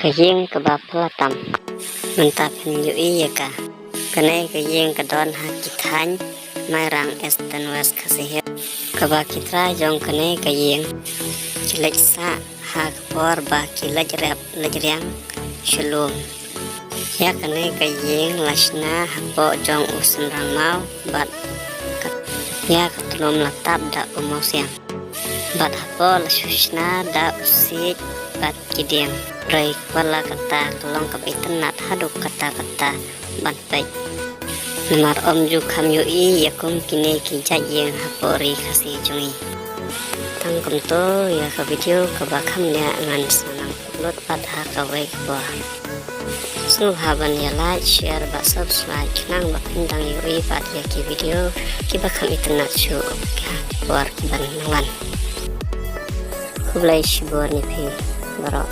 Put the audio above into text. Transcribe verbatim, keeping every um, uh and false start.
Ka ïing kaba phylla tam. Mynta phin ïohi ïa ka. Kane ka ïing ka don ha ki thaiñ Mairang, Eastern West Khasi Hills. Kaba ki trai jong kane ka ïing ki leit sah ha ka por ba ki leit rep leit riang sha lum. Ïa kane ka ïing la shna hapoh jong u synrang maw bad ka, ïa ka tlom la tap da u mawsiang. Bad hapoh la shu shna da u siej bad ki dieng. Hynrei wat la katta ka long kaba itynnat haduh katta katta ban peit. Namar ym ju kham ïohi ïa kum kine ki jait ïing hapoh ri Khasi jong ngi. Tang kumto ïa ka video kaba kham bniah ngan sa nang upload pat ha kawei ka por. Sngewbha ban ïa like, share bad subscribe khnang ba phin dang ïohi pat ïa ki video kiba kham itynnat shuh ha ki por kiban nang wan. Khublei shibun ïa phi baroh.